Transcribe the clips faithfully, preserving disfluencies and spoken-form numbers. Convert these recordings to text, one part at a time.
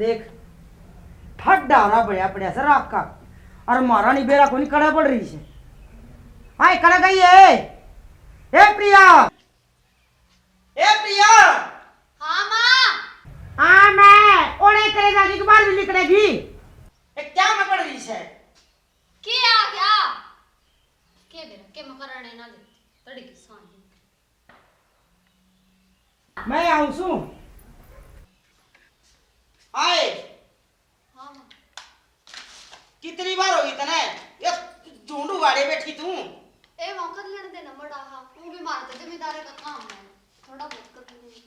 देख, ठड्डा रा बढ़िया पड़या से राख का, और महारानी बेरा कोनी कड़ा पड़ रही से। हाय, कड़ा गई है? ए प्रिया, ए प्रिया। हाँ माँ। हाँ मैं, ओड़े करे जाके एक बार भी निकलेगी। ए, क्या में पड़ रही से? के आ गया? के बेरा, के मकराने ना देती, तड़की सानी। मैं आऊं सू। आए। हाँ माँ। कितनी बार होगी तने? ये झुंड उगाड़े बैठी तू। ए माँ, कर लेने देना बड़ा हा, वो भी मारते जमींदार का काम है, थोड़ा बहुत कर लेने।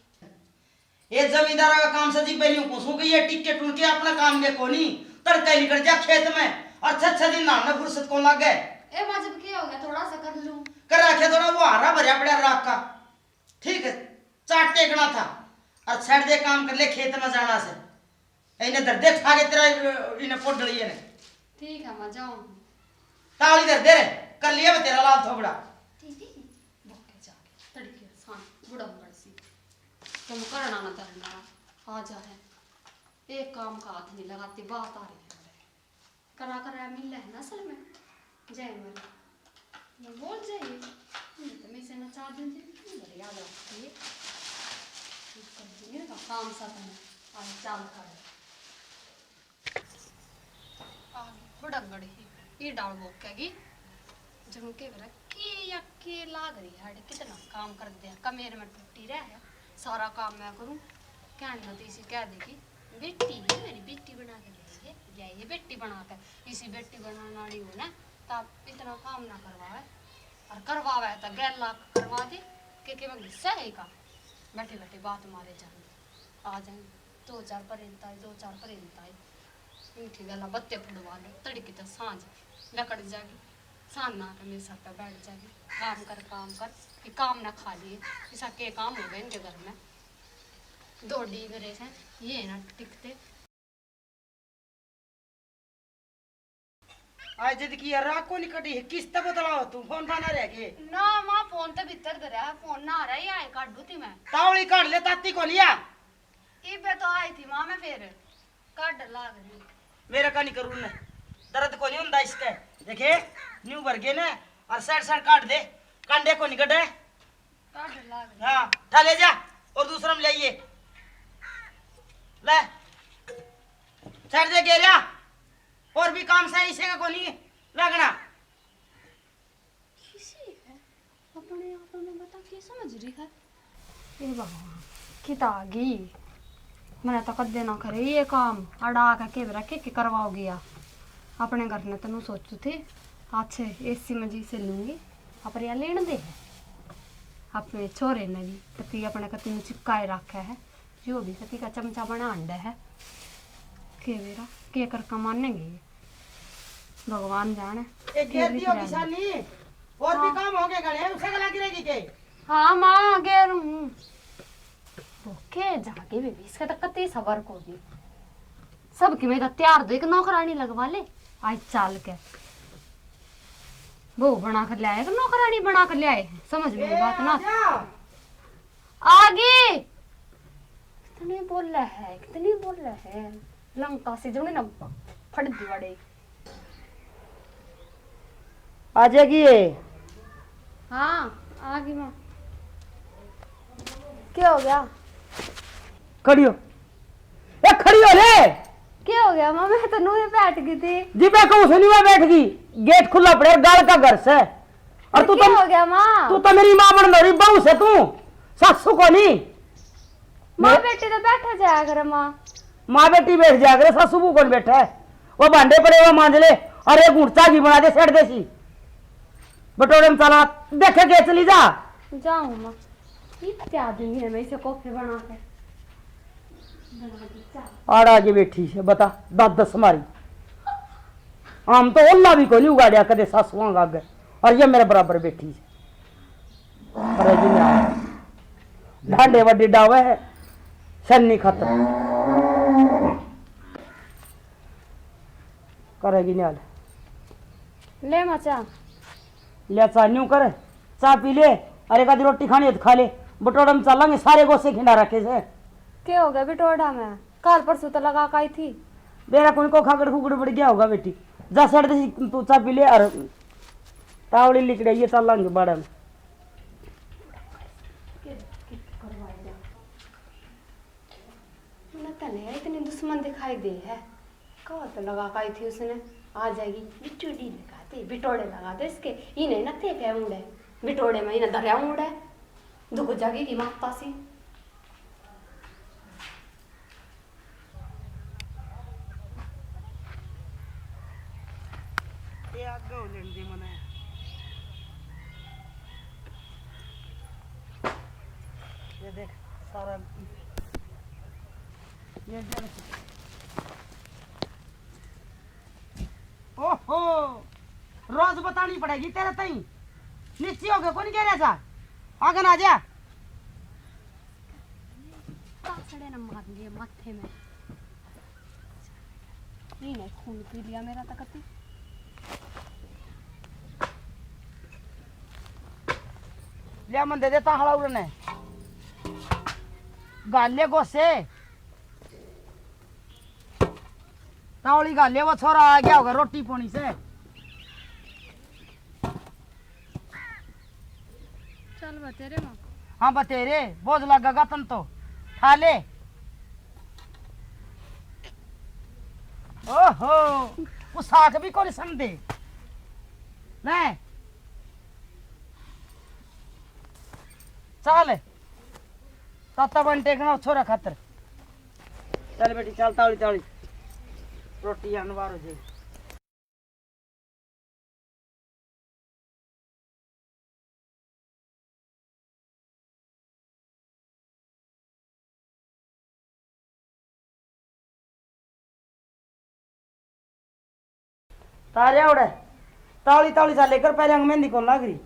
ये जमींदारा का काम से जी पहले पूछूं कि ये टिक के टुन के अपना काम के कोनी, तड़के निकल जा खेत में और छह छह दिन नहाने फुर्सत कौन लागे। ए माँ, जब के हो गया, थोड़ा सा कर लूं। कर रखे थोड़ा, वो हारा भरया पड़ा राख का। ठीक है, चाट टेकना था और छड़ दे काम कर ले, खेत में जाना से। इन्हें धर दे खा के तेरा, इन्हें पोट डलिए ने। ठीक है, मैं जाऊं। ताली धर दे रे, कर लिया मैं तेरा लाल थोबड़ा। दीदी, भूखे जाके तड़के सान बुढ़ा मर सी। तुम करना ना धरना, आ जा है। एक काम का हाथ नहीं लगाती, बात आ रही है। करा करा मिल है ना असल में। जय मर। मैं बोल जाइए। मैं तो मैं से ना चार दिन थी, मैं बड़ी याद रखती है। कर दूंगी ना काम साथ में। आज चाल कर। आ गई हुड़ंगड़ ही। ये डाल बोकेगी। जम के बेरा के या के लाग रही है, कितना काम कर दे, कमेर में टूटी रह है, सारा काम मैं करूं। कहने में तो इसी कह देगी, बेटी है मेरी, बेटी बना के ले आइए, ले आइए बेटी बना के। इसी बेटी बनाने वाली हो ना, तब इतना काम ना करवावे, और करवावे तो गैर लाख करवा दे, के के में गुस्सा है का, बैठे बैठे बात मारे जाएंगे, आ जाएंगे। दो चार परिंता है, दो चार परिंता है। मीठी गला बत्ते फुड़वा लो, तड़की तो सांझ लकड़ जागी, सांझ ना के मेरे सर पे बैठ जागी। काम कर, काम कर, ये काम ना खा लिए, ऐसा के काम हो गए इनके घर में। दो डीगरे से ये ना टिकते। आज जद की यार राख को नहीं कटी है, किस्त बदलाओ तू, फोन थाना रह गए। ना माँ, फोन तो भीतर धरा है, फोन ना आ रहा है, आए काढू थी मैं। तावली काढ ले, ताती को लिया। इबे तो आई थी माँ मैं, फिर काढ लाग रही। मेरा का नहीं करूँ ने, दर्द को नहीं होता इसके। देखे, न्यू भर गए ने, और सर सर काट दे, कांडे को नहीं कटे। काढ लाग रही। हाँ, उठा ले जा, और दूसरा में ले आइए। ले, छड़ दे गेरिया, और भी काम सही से को नहीं लगना। किसी है? अपने आप में बता, के समझ रही है? ए भगवान, किता आ गई? मैंने तो कदे ना करे ये काम। अड़ा के के बेरा के, के करवाओगी या? अपने घर ने तनु सोचू थे, अच्छे एसी में जी से लूंगी, पर या लेन दे है। अपने छोरे ने भी कति अपने कति में चिपकाए रखा है। यो भी कति का चमचा बना अंडा है। के बेरा, के कर कमानेंगे ये? भगवान जाने। एक घेर दियो किसानी, और भी हाँ। काम हो गए घणे, उसे गला गिरेगी के? हाँ माँ, घेर हूँ। भूखे जाके भी इसका तो कति सबर को भी। सबकी मैं तो तैयार दो, एक नौकरानी लगवा ले। आज चाल के बहू बना कर ले आए, एक नौकरानी बना कर ले आए, समझ में ए, बात ना। आजा। आगे। कितनी बोले है, कितनी बोले है। लंका से जमी ना फट दिवाड़े। आ जाएगी ये। हाँ, आ गई माँ। क्या हो गया? खड़ी हो। ए, खड़ी हो रे। क्या हो गया माँ? मैं तो नूहे बैठ गई थी। जी, मैं कहूँ से नहीं, मैं बैठ गई। गेट खुला पड़े, गाल का घर से। और तू तो, हो गया माँ? तू तो मेरी माँ बन रही, बहू से तू। सासू को नहीं। माँ बेटी तो बैठा जाया करे माँ। माँ बेटी बैठ जाया करे, सासू को कौन बैठा है? वो भांडे पड़े, वो मांज ले। और एक घूंट चाय भी बना दे, सेट देसी। बटोरे में चला, देखे के चली जा। जाऊँ माँ। इतने आदमी है, मैं इसे कॉफी बना के, बना के चाय। आड़ आगे बैठी है, बता, दस दस मारी। आम तो ओला भी कोनी उगाड़िया कदे सासुआं का आगे, और ये मेरे बराबर बैठी है। अरे जी, मैं भांडे वड्डी डावे है, सन्नी खत्म करेगी न्याल। ले माँ चा। ले चा न्यू कर, चा पी ले, अरे एक आधी रोटी खानी है तो खा ले। बटोड़ा में चलांगे, सारे गोसे खिंडा रखे से। के हो गया बटोड़ा में? काल परसों तो लगा के आई थी। बेरा कोनी को खागड़ खुगड़ बढ़ गया होगा बेटी। जा सड़ दे तू चा पी ले और तावड़ी लिकड़े ये चल लांगे बाड़ा में। ना तने इतनी दुश्मन दिखाई दे है। कहाँ तो लगा के आई थी उसने, आ जाएगी। बिटोड़ी लगा दे, बिटोड़े लगा दे इसके। इन्हें ना ते पे उड़े, बिटोड़े में इन्हें धरया उड़े। दुख जागी की माता सी। ये आगे हो लेने दे मने। ये देख, सारा ये देख। ओहो, रोज बतानी पड़ेगी तेरे तई। नीचे हो गए, कौन कह रहा था? आगे ना जा। तासड़े न मार लिए माथे में। नहीं, नहीं, खून पी लिया मेरा तो कति। ले मन दे देता हलाउर ने। गाले गोसे। तावली गाले वो छोरा आ गया होगा रोटी पानी से। चल बतेरे माँ। हाँ बतेरे, बोझ लगेगा तन तो। खा ले। ओहो, वो साग भी कोनी समझे। ले। चल। ताता बन टेकना छोरा खातर। चल बेटी, चल तावली तावली। रोटी अनवार हो जाएगी। तारे उड़े, तावली तावली सा लेकर पहले अंग मेहंदी कौन लाग रही।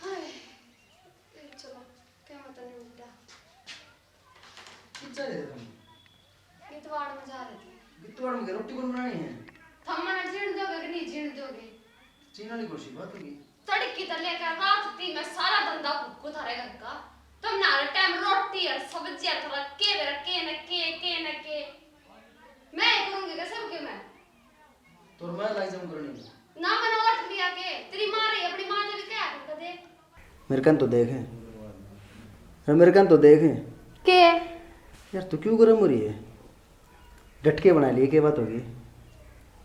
हाय, ए, चलो, क्या मत नहीं उठा। कित जा रहे थे तुम? गीतवाड़ में जा रहे थे। गीतवाड़ में क्या रोटी कौन बनानी है? थम मने जीण दोगे कि नहीं जीण दोगे? जीण वाली कौन सी बात होगी? तड़की तो लेकर रात ती मैं सारा धंधा फूकू थारे घर का। तुम ना हर टाइम रोटी और सब्जी और थारा के बेरा के न के, के न के। मैं ही करूंगी क्या सब के मैं? तोर मैं लाई जाऊं करनी। ना मना ओट लिया के, तेरी माँ रही, अपनी माँ ने भी कहा कर दे। मेरे कन तो देख। अरे मेरे कन तो देख। के? यार तू क्यों गरम हो रही है? डट के बना लिए, क्या बात होगी?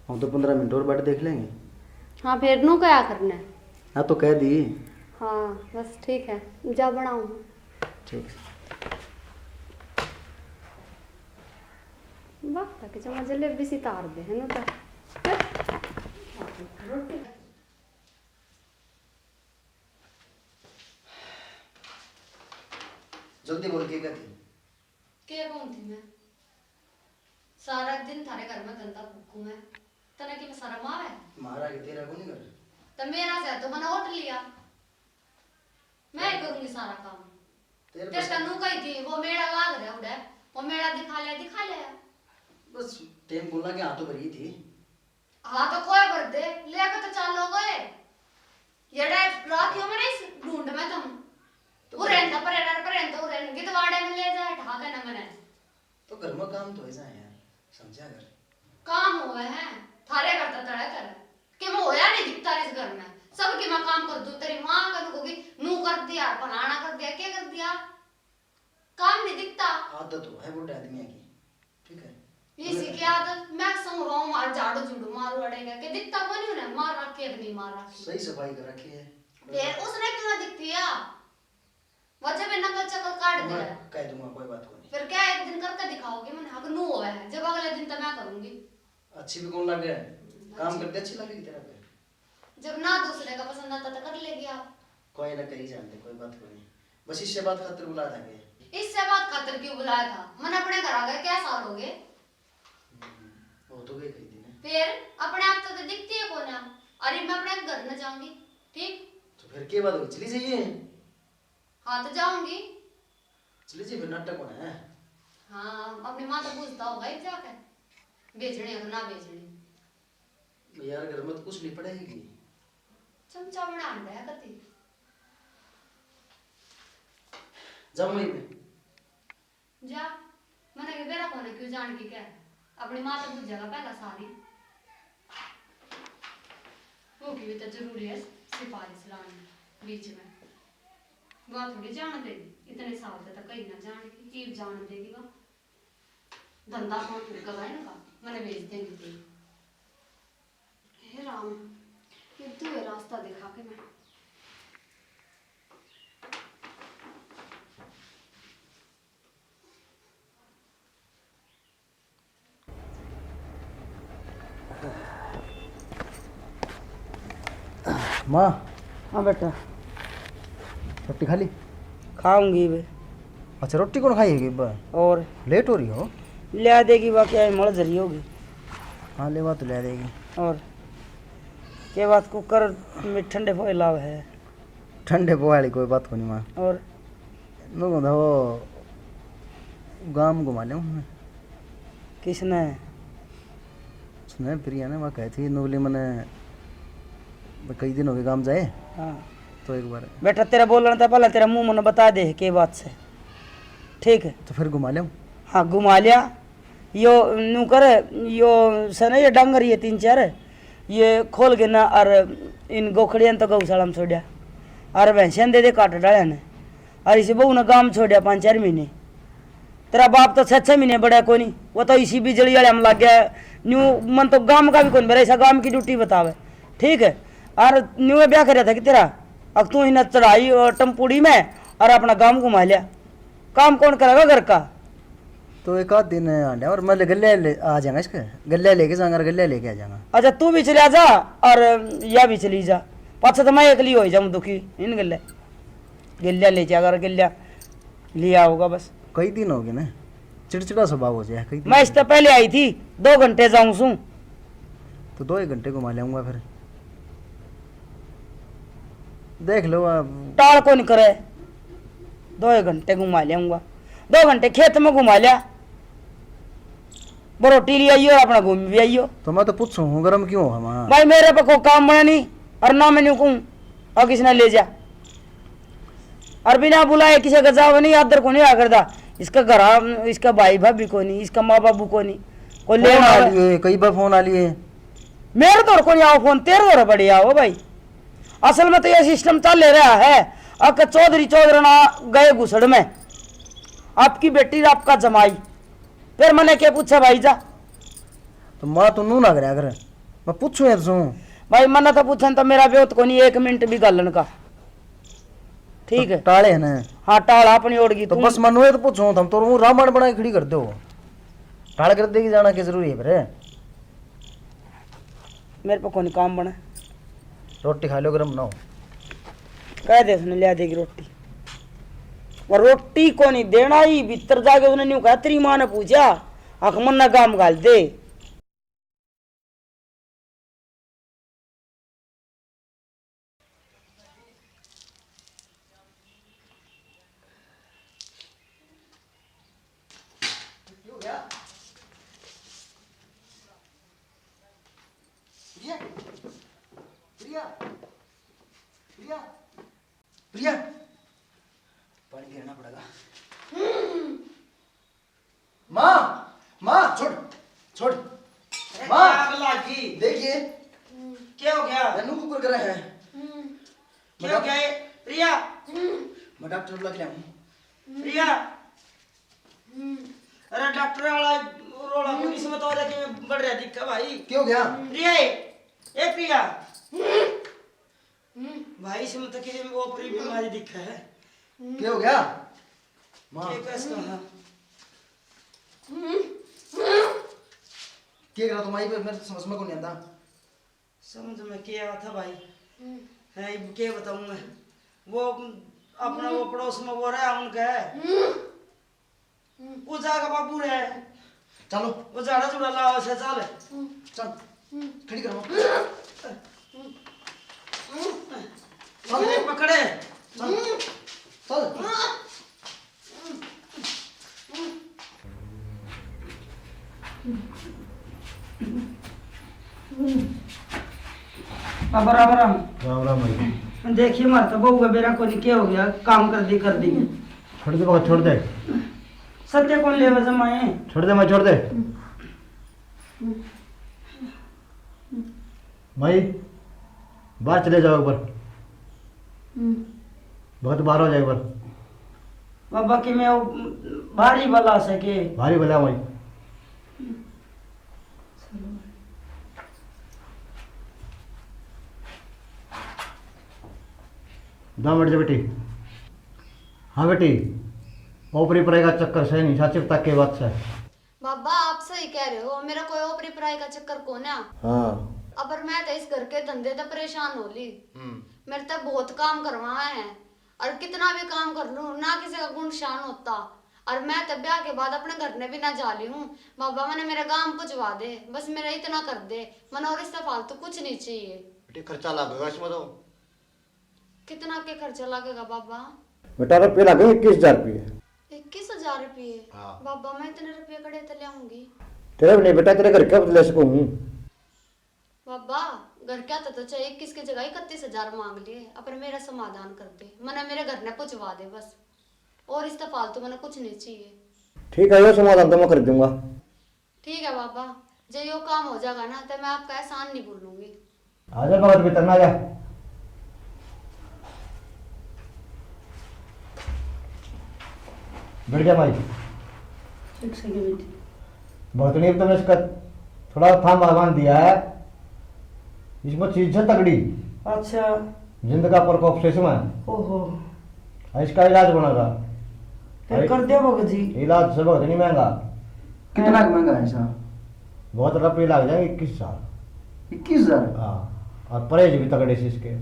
हम तो पन्द्रह मिनट और बैठ देख लेंगे। हाँ, फिर नू क्या करना है? हाँ, तो कह दी। हाँ, बस ठीक है, जा बनाऊँ। ठीक। वक्त के जमा जलेबी सी तार दे है ना तो। जल्दी बोल, के कहती? के कौन थी मैं? सारा दिन थारे घर में धंधा फूकू मैं। तने की मैं शर्म आवे? मारा के तेरा को नहीं कर। तो मेरा से तो मैंने ओट लिया। मैं ही करूंगी सारा काम। तेरे तेरे बस तनु कही थी, वो मेला लाग रहा उड़े, वो मेला दिखा ले, दिखा ले। बस टाइम बोला के हाथों भरी थी। हाँ तो कोई भर दे, लेके तो चालो गए। ये टाइप राखियो मैंने इस ढूंढ में तुम। तो वो रहता पर रहता, पर रहता वो रहने के तो वाड़े में ले जाए, ढाके न मने। तो घर में काम तो ऐसा है यार, समझा कर। काम होवे है, थारे घर तो तड़े कर। के मैं होया नहीं दिखता इस घर में। सब की मैं काम कर दूं, तेरी माँ कर दूंगी, नू कर दिया, फलाना कर दिया, क्या कर दिया? काम नहीं दिखता। आदत हो है बूढ़े आदमी की, ठीक है? इसी की आदत, मैं संगवाऊं, मार झाड़ू झूड़ू मारू अड़ेगा, के दिखता कोनी उन्हें, मार रखी है कि नहीं मार रखी? सही सफाई कर रखी है। फिर उसने क्यों ना दिखती है? वजह पे नकल चकल काट दे। मैं कह दूंगा, कोई बात कोनी। फिर क्या एक दिन करके दिखाओगे? मैंने हक नू हुआ है, जब अगले दिन तो मैं करूंगी। अच्छी भी कौन लगे? काम अच्छी। करते अच्छी लगेगी तेरा पे? जब ना दूसरे का पसंद आता तो कर लेगी आप। कोई ना, करी जानते, कोई बात कोनी। बस इससे बात खातिर बुलाया था के? इससे बात खातिर क्यों बुलाया था? मन अपने घर आ गए, क्या साल हो गए? हम्म, वो तो गए कई दिन है। फिर अपने आप तो, तो दिखती है कोना। अरे, मैं अपने घर न जाऊंगी। ठीक। तो फिर के बात हुई, चली जाइए। हाँ, तो जाऊंगी। चली जाइए, फिर नाटक होना है। हाँ, अपनी माँ तो पूछता होगा ही जाके, भेजने हो तो ना भेजने। यार, घर में तो कुछ नहीं पड़ेगी। चमचा बना है कती। जाऊंगी मैं। जा, मने के बेरा कोने क्यों जान की कह, अपनी माँ तो बुझेगा पहला सारी। वो की भी तो जरूरी है सिफारिश लानी बीच में। वो थोड़ी जान देगी, इतने साल तक कहीं ना जान की, की जान देगी वो। धंधा कौन फिर करा इनका, मने भेज देंगे थे। हे राम, ये तो है रास्ता दिखा के मैं। माँ। हाँ बेटा। रोटी खा ली? खाऊंगी बे। अच्छा, रोटी कौन खाएगी बे? और? लेट हो रही हो। ले आ देगी, बाकी आज मल जरी होगी। हाँ, ले, बात तो ले आ देगी। और? के बात, कुकर में ठंडे पोए लाव है। ठंडे पोए वाली कोई बात को नहीं, माँ। और? मैं कहता वो गांव घुमा ले हूँ। किसने? उसने प्रिया ने वहाँ कही थी, नूली मने, कई दिन हो गए गांव जाए। हाँ। तो एक बार बेटा, तेरा बोलने तो पहले तेरा मुंह मने बता दे, के बात से। ठीक है। तो फिर घुमा ले हूँ। हाँ, घुमा लिया। यो न्यू कर, यो से ना, ये डांगर, ये तीन चार, ये खोल के ना, और इन गोखड़ियां तो गौशाला में छोड़िया, और भैंसियां दे दे काट डालिया ने, और इसी बहू ने गांव में छोड़िया पाँच चार महीने। तेरा बाप तो छह छह महीने बड़ा कोनी, वो तो इसी बिजली वाले हम लग गया। न्यू मन तो गांव का भी कौन बेरा, ऐसा गांव की ड्यूटी बतावे, ठीक है। और न्यू ब्याह कर रहा था कि तेरा, अब तू इन्हें चढ़ाई और टम्पूड़ी में और अपना गांव घुमा लिया। काम कौन करेगा घर का? तो एक आध दिन आंडा और मैं ले गल्ले ले आ जाऊंगा, इसके गल्ले लेके जाऊंगा और गल्ले लेके आ जाऊंगा। अच्छा, तू भी चला जा और या भी चली जा, पाछा तो मैं एकली हो जाऊं दुखी। इन गल्ले गल्ले ले जाकर गल्ले लिया होगा बस। कई दिन हो गए ना, चिड़चिड़ा स्वभाव हो जाए कई दिन। मैं इससे पहले आई थी, दो घंटे जाऊं सूं। तो दो एक घंटे घुमा लेऊंगा फिर। देख लो अब। टाल कौन करे, दो एक घंटे घुमा लेऊंगा, दो घंटे खेत में घुमा लिया, वो रोटी ले आइयो और अपना घूम भी आइयो। तो मैं तो पूछूं हूँ, गरम क्यों हो हम? भाई, मेरे पे कोई काम बना नहीं, और ना मैं न्यू कहूँ और किसने ले जा, और बिना बुलाए किसी का जावा नहीं, आदर को नहीं आ करता। इसका घर, इसका भाई भाभी को नहीं, इसका माँ बाबू को नहीं, कोई फोन लेना आ आवे। लिए, कई बार फोन आ लिए। मेरे तो को नहीं आओ फोन, तेरे तो बड़े आओ भाई। असल में तो ये सिस्टम चल ले रहा है, अक चौधरी चौधरना गए घुसड़ में, आपकी बेटी आपका जमाई। फिर मैंने क्या पूछा भाई जा? तो माँ, तू नू ना करया कर, मैं पूछूं यार सू। भाई, मैंने तो पूछन तो मेरा ब्योत को नहीं, एक मिनट भी घालन का। ठीक तो है। टाले है ना? हाँ, टाल अपनी ओढ़ की तो तू। बस मैं नू ये तो पूछूं, तुम तो वो रामायण बना के खड़ी कर दो। टाल कर देगी, जाना क्या जरूरी है फिर? मेरे पे कोनी काम बने। रोटी खा लो, गरम ना हो। कह दे उसने, ले आ देगी रोटी। और रोटी को नहीं देना ही, भीतर जाके उसने न्यू कहा, तेरी माँ ने पूछा, अख मन्ना गाम घाल दे। प्रिया, प्रिया, प्रिया, प्रिया, पानी गिरना पड़ेगा। माँ, माँ, छोड़, छोड़। अरे, माँ, आग लागी। देखिए। क्या हो गया? नन्नू कुकर करे है। क्या हो गया ये? प्रिया। मैं डॉक्टर बुला के लाऊं। प्रिया। अरे, डॉक्टर वाला रोला को इसमें तो देखे बढ़ रहा दिक्कत भाई। क्या हो गया? प्रिया, ए प्रिया। भाई, इसमें तो किसी में ओपरी बीमारी दिखा है। क्या हो गया? माँ। क्या कैसे कहा? क्या करा तुम आई पे, मेरे तो समझ में को नहीं आता। समझ में क्या आता भाई? है, अब क्या बताऊं मैं? वो अपना वो पड़ोस में वो रहा उनका है। वो जागा बाबू रे। चलो। वो झाड़ा झूड़ा लाओ से, चल। चल। खड़ी कर। चल रे, पकड़े। चल। चल। बाबा राम राम। राम राम भाई। देखिए, मारे तो बहू का बेरा कोनी, के हो गया, काम कर दी, कर दी। छोड़ दे बाबा, छोड़ दे। सत्य कौन लेवा जमाए? छोड़ दे, मैं छोड़ दे। माई, बाहर चले जाओ एक बार। हम्म। बहुत बाहर हो जाए एक बार। बाबा, कि मैं वो भारी बला सके। भारी बला माई। दो मिनट जा बेटी। हाँ बेटी, ओपरी पराई का चक्कर सै नहीं, साची बता के बात सै। बाबा, आप सही कह रहे हो, मेरा कोई ओपरी पराई का चक्कर कोन्या। हाँ। अबर मैं तो इस घर के धंधे तो परेशान हो ली। हम्म। मेरे तो बहुत काम करवा है, और कितना भी काम कर लूं ना, किसी का गुण शान होता। और मैं तो ब्याह के बाद अपने घर ने भी ना जा ली हूँ। बाबा, मैंने मेरा गांव पुजवा दे, बस मेरा इतना कर दे, मैंने और इससे फालतू कुछ नहीं चाहिए। बेटी, खर्चा लगेगा इसमें तो। कितना के खर्चा लगेगा बाबा? बेटा, रुपये लगे इक्कीस हजार रुपये। इक्कीस हजार रुपये? हाँ। बाबा, मैं इतने रुपये कड़े ते ल्याऊंगी? तेरे भी नहीं बेटा, तेरे घर के बदले से कहूँ। बाबा, घर क्या तो, तो चाहे इक्कीस की जगह इकतीस हजार मांग लिए, पर मेरा समाधान कर दे, मने मेरे घर ने पहुंचवा दे बस, और इससे फालतू मने कुछ नहीं चाहिए। ठीक है, यो समाधान तो मैं कर दूंगा। ठीक है बाबा, जे यो काम हो जाएगा ना, तो मैं आपका एहसान नहीं भूलूंगी। आजा भगत, भीतर ना जा। बैठ जा भाई। ठीक से बैठ। भगतनी, अब तुमने इसका थोड़ा थामा बांध दिया है, इसमें चीज है तगड़ी। अच्छा। जिंद का प्रकोप से इसमें। ओहो। और इसका इलाज बनेगा। फिर अरे, कर दे भगत जी। इलाज से बहुत नहीं महंगा। कितना महंगा है साहब? बहुत रुपये लग जाएंगे, इक्कीस हजार। इक्कीस हजार? हाँ, और परहेज भी तगड़े से इसके।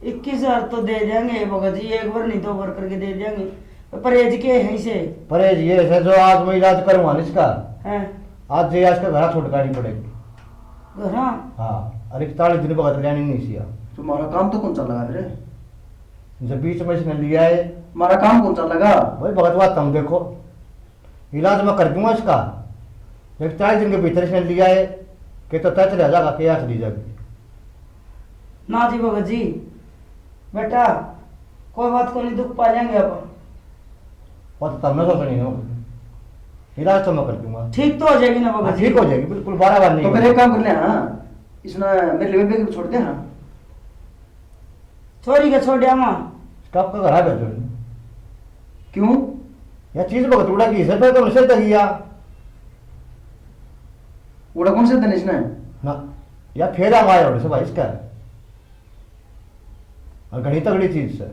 इक्कीस हजार तो दे देंगे भगत जी, एक बार नहीं दो बार करके दे देंगे। तो परहेज के है इसे? परहेज ये है, जो आज मैं इलाज करूँगा ना इसका, हाँ। आज ये आज का घरा छुटकानी पड़ेगी। घरा? हाँ, और इकतालीस दिन भगत लेनी नहीं सी। तुम्हारा काम तो कौन सा लगा रे? जब बीच में इसने लिया है। हमारा काम कौन सा लगा? भाई भगत, बात तुम देखो, इलाज मैं कर दूंगा इसका। इकतालीस दिन के भीतर इसने लिया है कि तो तय चला जाएगा, के हाथ ली जाएगी। ना जी भगत जी, बेटा, कोई बात को नहीं, दुख पा लेंगे अपन। वो तो तब मैं सोचनी है, इलाज तो मैं कर दूंगा। ठीक तो हो जाएगी ना भगत हाँ, जी? ठीक हो जाएगी, बिल्कुल बारह बार नहीं तो फिर होगी। एक काम कर ले, हाँ, इसने मेरे लिए बेबे को छोड़ दे, हाँ। छोरी के छोड़ आवा। इसका आपका घर आ गया। क्यों? या चीज भगत उड़ा की से, फिर तो उसे तक गया। उड़ा कौन से दिन इसने? ना, या फेरा आया उड़े से भाई इसका। और घणी तगड़ी चीज से।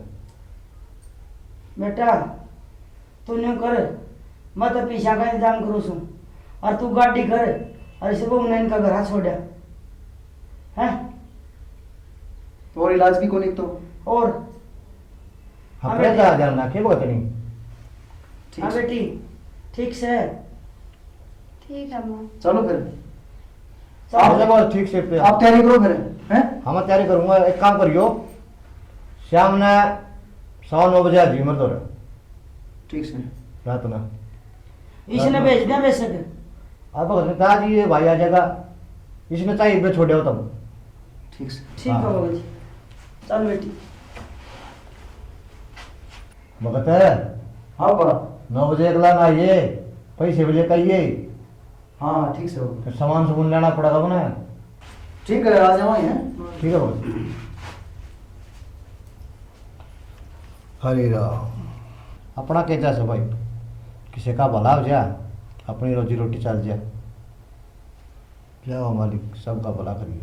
बेटा, तू न्यू कर, मैं तो पीसा का इंतजाम करूँ सूं, और तू गाड़ी कर, और इसे वो इनका घर छोड़ा, हैं? और इलाज भी कोनी तो। और? हाँ, हाँ, बेटा। जा, जा, ना, के बात नहीं। ठीक हाँ, से। बेटी, ठीक से। ठीक है, माँ। चलो फिर। चलो। आप, चलो, ठीक से फिर। आप तैयारी करो फिर, हैं? हाँ, मैं तैयारी करूँगा। एक काम करियो, शाम ने सवा नौ बजे आ जाइयो मेरे धोरे। ठीक से। रात ना। इसने रात ना। भेज दिया बेशक। अब भगत ने कहा जी, ये भाई आ जाएगा, इसने चाहिए पे छोड़े हो तुम। ठीक से। ठीक हाँ। है बाबा जी। चल बेटी। भगत है। हाँ बा। नौ बजे अगला ना आइए, पैसे भी लेकर आइए। हाँ, ठीक से हो। फिर सामान सुमन लेना पड़ेगा अपने। ठीक है, आ जाओ यहाँ। ठीक है भगत। हरे राम। अपना के जा से भाई, किसी का भला हो जा, अपनी रोजी रोटी चल जा। जय हो मालिक, सबका भला करिए।